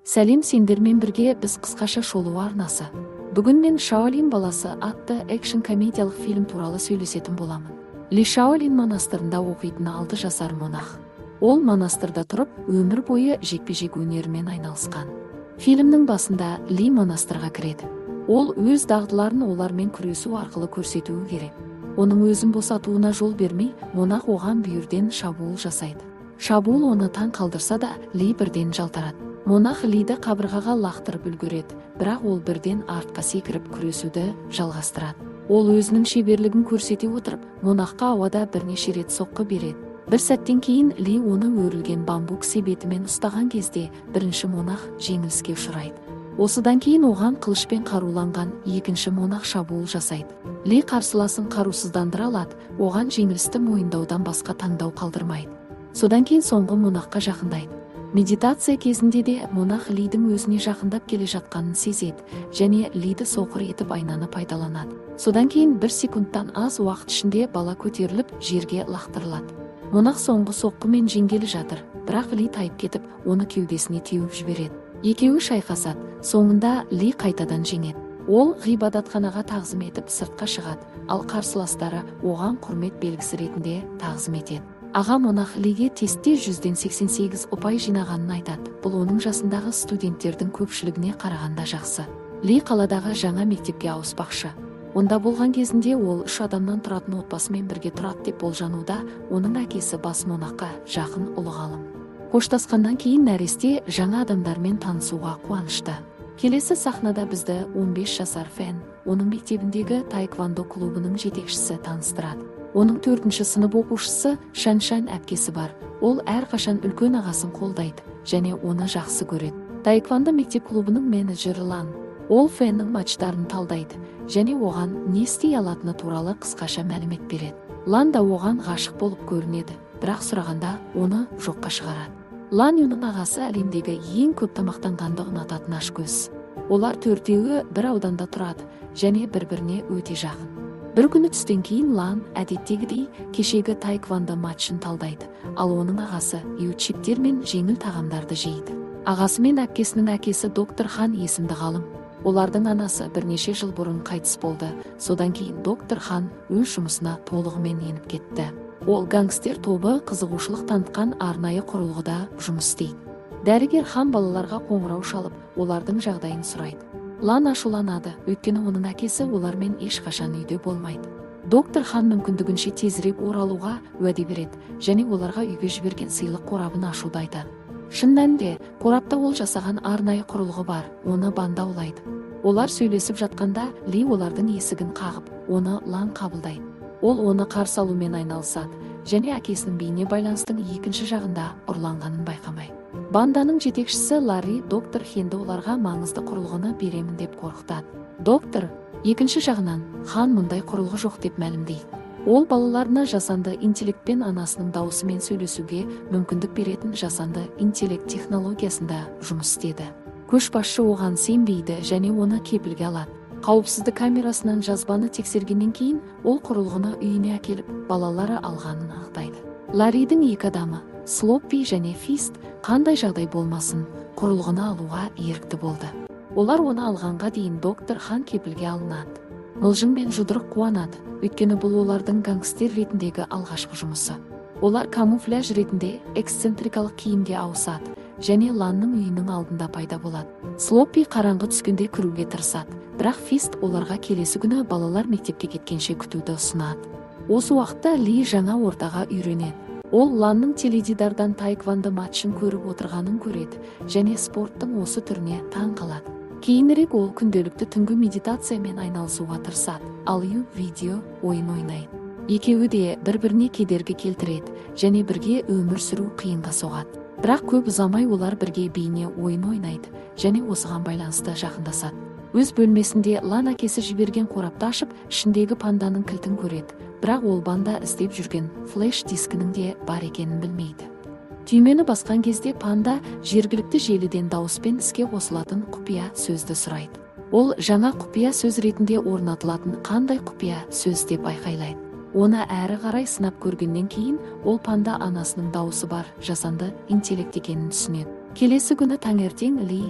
Сәлем, сендермен бірге біз, «Қысқаша шолу» арнасы. Бүгін мен «Шаолинь баласы» атты экшн комедиялық фильм туралы сөйлесетін боламын. Ли Шаолинь монастырында оқитын 6 жасар монах. Ол монастырда тұрып, өмір бойы жекпе-жек өнерімен айналысқан. Фильмнің басында Ли монастырға кіреді. Ол өз дағдыларын олармен күресу арқылы көрсетуі керек. Оның өзін босатуына жол бермей, монах оған бүйірден шабуыл жасайды. Шабуыл оны таң қалдырса да, Ли бірден жалтарады. Монах Лиді қабырғаға лақтырып үлгереді, бірақ ол бірден артқа секіріп, күресуді жалғастырады. Ол өзінің шеберлігін көрсете отырып, монахқа ауада бірнеше рет соққы береді. Бір сәттен кейін Ли оны өрілген бамбук себетімен ұстаған кезде бірінші монах жеңіліске ұшырайды. Осыдан кейін оған қылышпен қаруланған екінші монах шабуыл жасайды. Ли қарсыласын қарусыздандыра алады, оған жеңілісті мойындаудан басқа таңдау қалдырмайды. Содан кейін соңғы монахқа жақындайды. Медитация кезінде де монах Лидің өзіне жақындап келе жатқанын сезеді және Лиді соқыр етіп, айнаны пайдаланады. Содан кейін бір секундтан аз уақыт ішінде бала көтеріліп, жерге лақтырылады. Монах соңғы соққымен жеңгелі жатыр, бірақ Ли тайып кетіп, оны кеудесіне теуіп жібереді. Екеуі шайқасады. Соңында Ли қайтадан жеңеді. Ол ғибадатханаға тағзым етіп, сыртқа шығады, ал қарсыластары оған құрмет белгісі ретінде тағзым етеді. Аға монах Лиге тестте 100-ден 88 ұпай жинағанын айтады. Бұл оның жасындағы студенттердің көпшілігіне қарағанда жақсы. Ли қаладағы жаңа мектепке ауыспақшы. Онда болған кезінде ол үш адамнан тұратын отбасымен бірге тұрады деп болжануда. Оның әкесі бас монахқа жақын ұлы ғалым. Қоштасқаннан кейін нәресте жаңа адамдармен танысуға қуанышты. Келесі сахнада бізді 15 жасар Фен, оның мектебіндегі таэквондо клубының жетекшісі, таныстырады. Оның төртінші сынып оқушысы Шаншан әпкесі бар. Ол әрқашан үлкен ағасын қолдайды және оны жақсы көреді. Таэквондо мектеп клубының менеджері Лан. Ол Феннің матчтарын талдайды және оған не істей алатыны туралы қысқаша мәлімет береді. Лан да оған ғашық болып көрінеді, бірақ сұрағанда оны жоққа шығарады. Лан Юның ағасы әлемдегі ең көп тамақтанғанды ұнататын ашкөз. Олар төртеуі бір ауданда тұрады және бір біріне өте жақын. Бір күні түстен кейін Лан әдеттегідей кешегі таэквондо матчын талдайды, ал оның ағасы Ю чиптер мен жеңіл тағамдарды жейді. Ағасы мен әпкесінің әкесі доктор Хан есімді ғалым. Олардың анасы бірнеше жыл бұрын қайтыс болды. Содан кейін доктор Хан өз жұмысына толығымен еніп кетті. Ол гангстер тобы қызығушылық танытқан арнайы құрылғыда жұмыс істейді. Дәрігер Хан балаларға қоңырау шалып, олардың жағдайын сұрайды. Лан ашуланады, өйткені оның әкесі олармен ешқашан үйде болмайды. Доктор Хан мүмкіндігінше тезірек оралуға уәде береді және оларға үйге жіберген сыйлық қорабын ашуды айтады. Шын мәнінде қорапта ол жасаған арнайы құрылғы бар, оны банда аулайды. Олар сөйлесіп жатқанда Ли олардың есігін қағып, оны Лан қабылдайды. Ол оны қарсы алумен айналысады және әкесінің бейне байланыстың екінші жағында ұрланғанын байқамайды. Банданың жетекшісі Ларри доктор Хенді оларға маңызды құрылғыны беремін деп қорқытады. Доктор екінші жағынан Хан мұндай құрылғы жоқ деп мәлімдейді. Ол балаларына жасанды интеллектпен анасының дауысымен сөйлесуге мүмкіндік беретін жасанды интеллект технологиясында жұмыс істеді. Көшбасшы оған сенбейді және оны кепілге алады. Қауіпсіздік камерасынан жазбаны тексергеннен кейін ол құрылғыны үйіне әкеліп, балалары алғанын анықтайды. Ларридің екі адамы, Слоппи және Фист, қандай жағдай болмасын, құрылғыны алуға ерікті болды. Олар оны алғанға дейін доктор Хан кепілге алынады. Мылжың мен Жұдырық қуанады, өйткені бұл олардың гангстер ретіндегі алғашқы жұмысы. Олар камуфляж ретінде эксцентрикалық киімге ауысады және Ланның үйінің алдында пайда болады. Слоппи қараңғы түскенде кіруге тырысады, бірақ Фист оларға келесі күні балалар мектепке кеткенше күтуді ұсынады. Осы уақытта Ли жаңа ортаға үйренеді. Ол Ланның теледидардан таэквондо матчын көріп отырғанын көреді және спорттың осы түріне таң қалады. Кейінірек ол күнделікті түнгі медитациямен айналысуға тырысады, ал Ю видео ойын ойнайды. Екеуі де бір біріне кедергі келтіреді және бірге өмір сүру қиынға соғады. Бірақ көп ұзамай олар бірге бейне ойын ойнайды және осыған байланысты жақындасады. Өз бөлмесінде Лан әкесі жіберген қорапты ашып, ішіндегі панданың кілтін көреді, бірақ ол банда іздеп жүрген флеш дискінің де бар екенін білмейді. Түймені басқан кезде панда жергілікті желіден дауыспен іске қосылатын құпия сөзді сұрайды. Ол жаңа құпия сөз ретінде орнатылатын «Қандай құпия сөз?» деп айқайлайды. Оны әрі қарай сынап көргеннен кейін ол панда анасының дауысы бар жасанды интеллект екенін түсінеді. Келесі күні таңертең Ли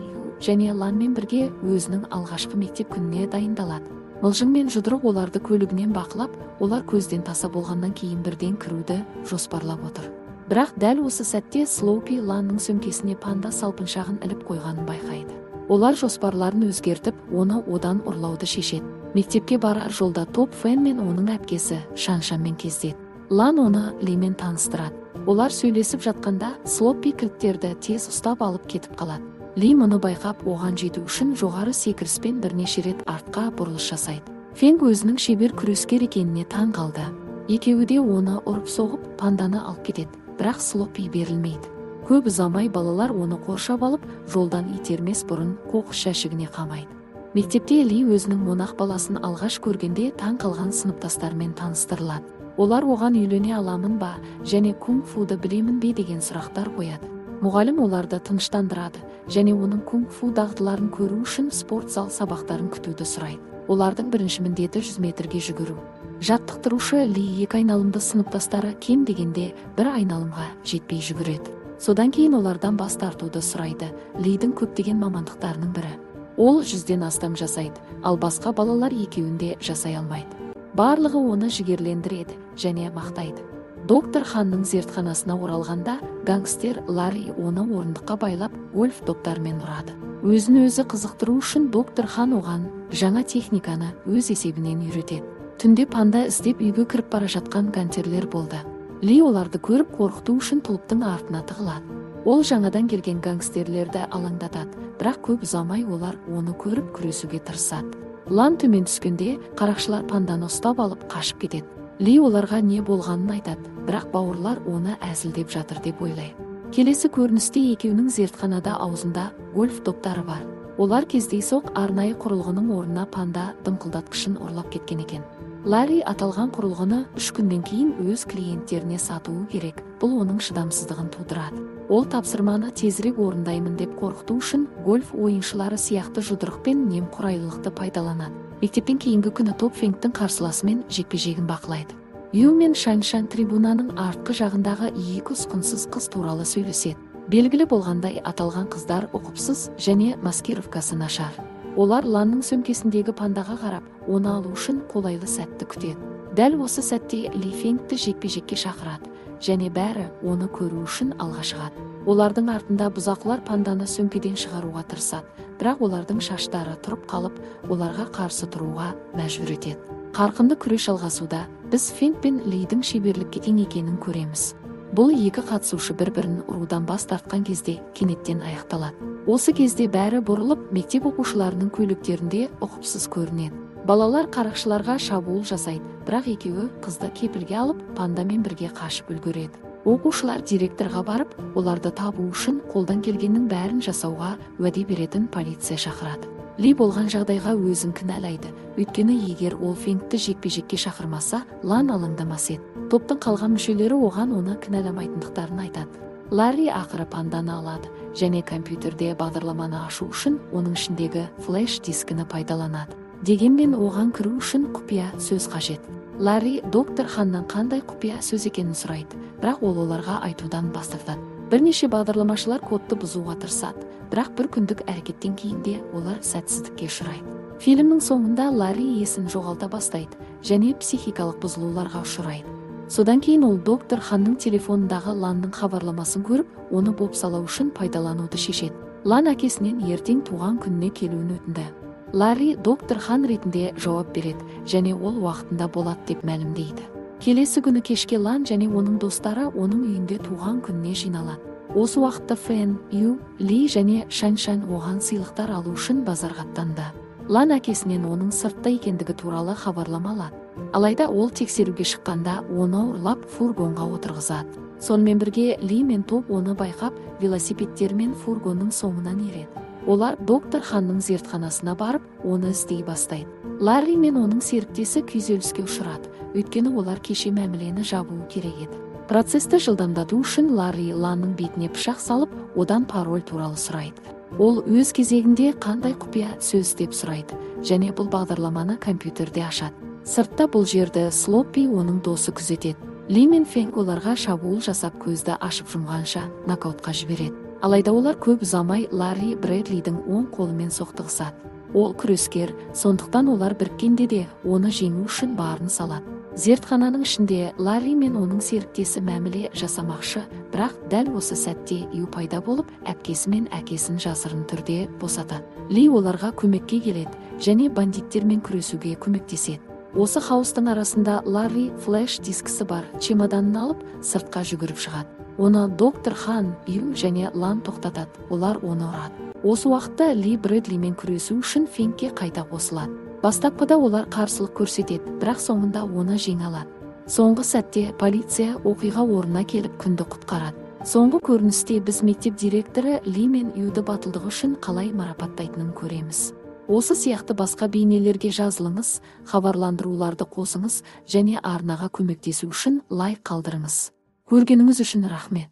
және Ланмен бірге өзінің алғашқы мектеп күніне дайындалады. Мылжың мен жұдырық оларды көлігінен бақылап, олар көзден таса болғаннан кейін бірден кіруді жоспарлап отыр. Бірақ дәл осы сәтте Слоупи Ланның сөмкесіне панда салпыншағын іліп қойғанын байқайды. Олар жоспарларын өзгертіп, оны одан ұрлауды шешеді. Мектепке барар жолда топ Фэн мен оның әпкесі Шаншанмен кездеседі. Лан оны Лимен таныстырады. Олар сөйлесіп жатқанда Слоупи кілттерді тез ұстап алып кетіп қалады. Ли мұны байқап, оған жету үшін жоғары секіріспен бірнеше рет артқа бұрылыс жасайды. Фенг өзінің шебер күрескер екеніне таң қалды. Екеуі де оны ұрып-соғып, панданы алып кетеді, бірақ Слоупи берілмейді. Көп ұзамай балалар оны қоршап алып, жолдан итермес бұрын қоқыс жәшігіне қамайды. Мектепте Ли өзінің монах баласын алғаш көргенде таң қалған сыныптастарымен таныстырылады. Олар оған үйлене аламын ба және кунг-фуды білемін бе деген сұрақтар қояды. Мұғалім оларды тыныштандырады және оның кунг-фу дағдыларын көру үшін спорт зал сабақтарын күтуді сұрайды. Олардың бірінші міндеті 100 метрге жүгіру. Жаттықтырушы Ли екі айналымды сыныптастары кем дегенде бір айналымға жетпей жүгіреді. Содан кейін олардан бас тартуды сұрайды. Лидің көптеген мамандықтарының бірі. Ол 100-ден астам жасайды, ал басқа балалар екеуінде жасай алмайды. Барлығы оны жігерлендіреді және мақтайды. Доктор Ханның зертханасына оралғанда, гангстер Ларри оны орындыққа байлап, гольф доптарымен ұрады. Өзін өзі қызықтыру үшін доктор Хан оған жаңа техниканы өз есебінен үйретеді. Түнде панда іздеп үйге кіріп бара жатқан гангстерлер болды. Ли оларды көріп қорқыту үшін тұлыптың артына тығылады. Ол жаңадан келген гангстерлерді алаңдатады, бірақ көп ұзамай олар оны көріп күресуге тырысады. Лан төмен түскенде қарақшылар панданы ұстап алып қашып кетеді. Ли оларға не болғанын айтады, бірақ бауырлар оны әзілдеп жатыр деп ойлайды. Келесі көріністе екеуінің зертханада аузында гольф доптары бар. Олар кездейсоқ арнайы құрылғының орнына панда дымқылдатқышын ұрлап кеткен екен. Ларри аталған құрылғыны 3 күннен кейін өз клиенттеріне сатуы керек. Бұл оның шыдамсыздығын тудырады. Ол тапсырманы тезірек орындаймын деп қорқыту үшін гольф ойыншылары сияқты жұдырық пен немқұрайлылықты пайдаланады. Мектептен кейінгі күні топ Фенгтің қарсыласымен жекпе-жегін бақылайды. Ю мен Шаншан трибунаның артқы жағындағы екі ұсқынсыз қыз туралы сөйлеседі. Белгілі болғандай, аталған қыздар ұқыпсыз және маскировкасы нашар. Олар Ланның сөмкесіндегі пандаға қарап, оны алу үшін қолайлы сәтті күтеді. Дәл осы сәтте Ли Фенгті жекпе-жекке шақырады және бәрі оны көру үшін алға шығады. Олардың артында бұзақылар панданы сөмкеден шығаруға тырысады, бірақ олардың шаштары тұрып қалып, оларға қарсы тұруға мәжбүр етеді. Қарқынды күрес жалғасуда біз Фенг пен Лидің шеберлікке тең екенін көреміз. Бұл екі қатысушы бір-бірін ұрудан бас тартқан кезде кенеттен аяқталады. Осы кезде бәрі бұрылып, мектеп оқушыларының көйлектерінде ұқыпсыз көрінеді. Балалар қарақшыларға шабуыл жасайды, бірақ екеуі қызды кепілге алып, пандамен бірге қашып үлгереді. Оқушылар директорға барып, оларды табу үшін қолдан келгеннің бәрін жасауға уәде беретін полиция шақырады. Ли болған жағдайға өзін кінәлайды, өйткені егер ол Фенгті жекпе-жекке шақырмаса, Лан алаңдамас еді. Топтың қалған мүшелері оған оны кінәламайтындықтарын айтады. Ларри ақыры панданы алады және компьютерде бағдарламаны ашу үшін оның ішіндегі флеш дискіні пайдаланады. Дегенмен оған кіру үшін құпия сөз қажет. Ларри доктор Ханнан қандай құпия сөз екенін сұрайды, бірақ ол оларға айтудан бас тартады. Бірнеше бағдарламашылар кодты бұзуға тырысады, бірақ бір күндік әрекеттен кейін де олар сәтсіздікке ұшырайды. Фильмнің соңында Ларри есін жоғалта бастайды және психикалық бұзылуларға ұшырайды. Содан кейін ол доктор Ханның телефонындағы Ланның хабарламасын көріп, оны бопсалау үшін пайдалануды шешеді. Лан әкесінен ертең туған күніне келуін өтінді. Ларри доктор Хан ретінде жауап береді және ол уақытында болады деп мәлімдейді. Келесі күні кешке Лан және оның достары оның үйінде туған күніне жиналады. Осы уақытта Фэн, Ю, Ли және Шаншан оған сыйлықтар алу үшін базарға аттанды. Лан әкесінен оның сыртта екендігі туралы хабарлама алады. Алайда ол тексеруге шыққанда оны ұрлап фургонға отырғызады. Сонымен бірге Ли мен топ оны байқап, велосипедтермен фургонның соңынан ереді. Олар доктор Ханның зертханасына барып, оны іздей бастайды. Ларри мен оның серіктесі күйзеліске ұшырады, өйткені олар кеше мәмілені жабуы керек еді. Процесті жылдамдату үшін Ларри Ланның бетіне пышақ салып, одан пароль туралы сұрайды. Ол өз кезегінде қандай құпия сөз деп сұрайды және бұл бағдарламаны компьютерде ашады. Сыртта бұл жерді Слоппи оның досы күзетеді. Ли мен Фенг оларға шабуыл жасап көзді ашып жұмғанша нокаутқа жібереді. Алайда олар көп ұзамай Ларри Брэдлидің оң қолымен соқтығысады. Ол күрескер, сондықтан олар біріккенде де оны жеңу үшін барын салады. Зертхананың ішінде Ларри мен оның серіктесі мәміле жасамақшы, бірақ дәл осы сәтте Ю пайда болып, әпкесі мен әкесін жасырын түрде босатады. Ли оларға көмекке келеді және бандиттермен күресуге көмектеседі. Осы хаостың арасында Ларри флеш дискісі бар чемоданын алып, сыртқа жүгіріп шығады. Оны доктор Хан, Ю және Лан тоқтатады. Олар оны ұрады. Осы уақытта Ли Брэдлимен күресу үшін Фенкке қайта қосылады. Бастапқыда олар қарсылық көрсетеді, бірақ соңында оны жеңе алады. Соңғы сәтте полиция оқиға орнына келіп күнді құтқарады. Соңғы көріністе біз мектеп директоры Ли мен Юді батылдығы үшін қалай марапаттайтынын көреміз. Осы сияқты басқа бейнелерге жазылыңыз, хабарландыруларды қосыңыз және арнаға көмектесу үшін лайк қалдырыңыз. Көргеніңіз үшін рахмет.